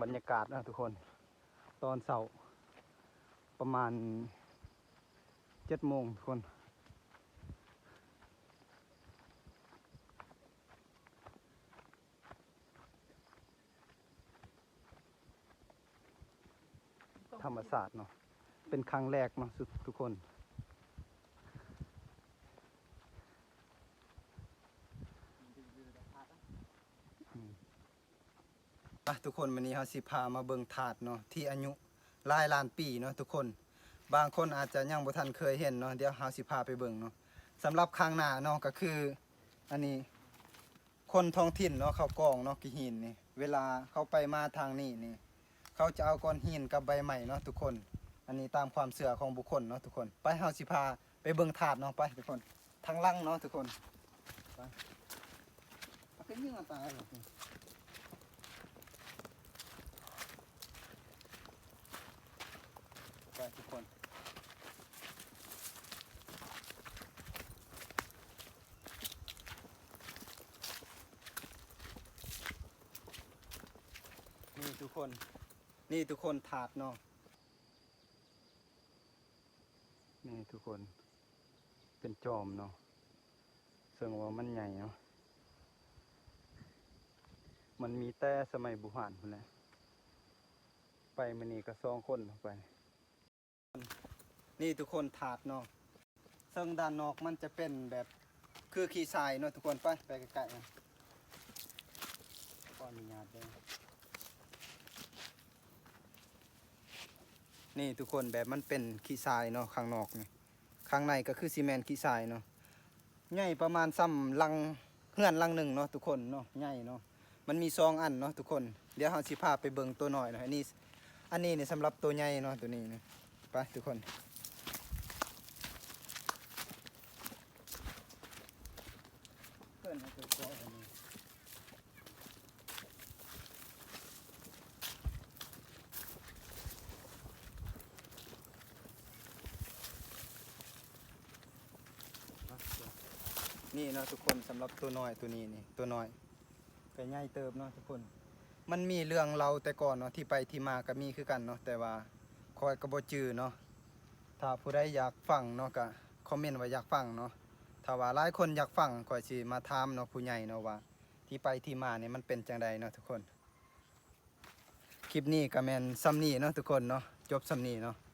ບັນຍາກາດເນາະທຸກຄົນ ຕອນເຊົ້າປະມານເຈັດໂມງທຸກຄົນ. ທຳມະຊາດເນາະ ເປັນຄັ້ງແລກເນາະ ທຸກຄົນ. ອືມ ອ່ະ ທຸກຄົນ ມື້ນີ້ເຮົາຊິພາມາເບິ່ງທາດເນາະ ທີ່ອາຍຸຫຼາຍລ້ານປີເນາະທຸກຄົນ. ບາງຄົນອາດຈະຍັງບໍ່ທັນເຄີຍເຫັນເນາະ ດຽວເຮົາຊິພາໄປເບິ່ງເນາະ. ສຳລັບຂ້າງໜ້າເນາະ ກໍຄືອັນນີ້ ຄົນທ້ອງຖິ່ນເນາະ ເຂົາກອງເນາະ ຂີ້ຫີນນີ້ ເວລາເຂົາໄປມາທາງນີ້ນີ້ ເຂົາຈະເອົາກ້ອນຫີນກັບໃບໄມ້ເນາະທຸກຄົນ. ອັນນີ້ຕາມຄວາມເຊື່ອຂອງບຸກຄົນເນາະທຸກຄົນ. ໄປ ເຮົາຊິພາໄປເບິ່ງທາດເນາະ ໄປທຸກຄົນ. ທາງຫຼັງເນາະທຸກຄົນ ໄປ. ເອົາເປັນຫຍັງມັນຕາຍ ໄປທຸກຄົນ. ນີ້ທຸກຄົນ ນີ້ທຸກຄົນ ທາດເນາະ ນີ້ທຸກຄົນ ເປັນຈອມເນາະ ເຊິ່ງວ່າມັນໃຫຍ່ເນາະ ມັນມີແຕ່ສະໄໝບູຮານພຸ້ນແຫຼະ. ໄປມື້ນີ້ກໍສອງຄົນໄປ. ນີ້ທຸກຄົນ ທາດເນາະ ເຊິ່ງດ້ານນອກມັນຈະເປັນແບບຄືຂີ້ຊາຍເນາະທຸກຄົນ. ໄປ ໄປໃກ້ໆ ນະ ຂໍອະນຸຍາດເດີ. ນີ້ທຸກຄົນ ແບບມັນເປັນຂີ້ຊາຍເນາະ ຂ້າງນອກນີ້ ຂ້າງໃນກໍຄືຊິແມ່ນຂີ້ຊາຍເນາະ. ໃຫຍ່ປະມານສ່ຳຫຼັງ ເຮືອນຫຼັງໜຶ່ງເນາະທຸກຄົນເນາະ ໃຫຍ່ເນາະ. ມັນມີສອງອັນເນາະທຸກຄົນ. ດຽວເຮົາຊິພາໄປເບິ່ງໂຕນ້ອຍເນາະ. ອັນນີ້ ອັນນີ້ນີ້ສຳລັບໂຕໃຫຍ່ເນາະ ໂຕນີ້ນີ້. ໄປທຸກຄົນ ເອີ້ນໃຫ້ຕົວເກາະອັນນີ້. ນີ້ເນາະທຸກຄົນ ສຳລັບຕົວນ້ອຍຕົວນີ້ນີ້ ຕົວນ້ອຍກໍໃຫຍ່ເຕີບເນາະທຸກຄົນ. ມັນມີເລື່ອງເລົ່າແຕ່ກ່ອນເນາະ ທີ່ໄປທີ່ມາກໍມີຄືກັນເນາະ ແຕ່ວ່າຂ້ອຍກໍບໍ່ຈື່ເນາະ. ຖ້າຜູ້ໃດຢາກຟັງເນາະ ກໍຄອມເມັນວ່າຢາກຟັງເນາະ. ຖ້າວ່າຫຼາຍຄົນຢາກຟັງ ຂ້ອຍຊິມາຖາມເນາະ ຜູ້ໃຫຍ່ເນາະ ວ່າທີ່ໄປທີ່ມານີ້ມັນເປັນຈັ່ງໃດເນາະທຸກຄົນ. ຄລິບນີ້ກໍແມ່ນສ່ຳນີ້ເນາະທຸກຄົນເນາະ ຈົບສ່ຳນີ້ເນາະ.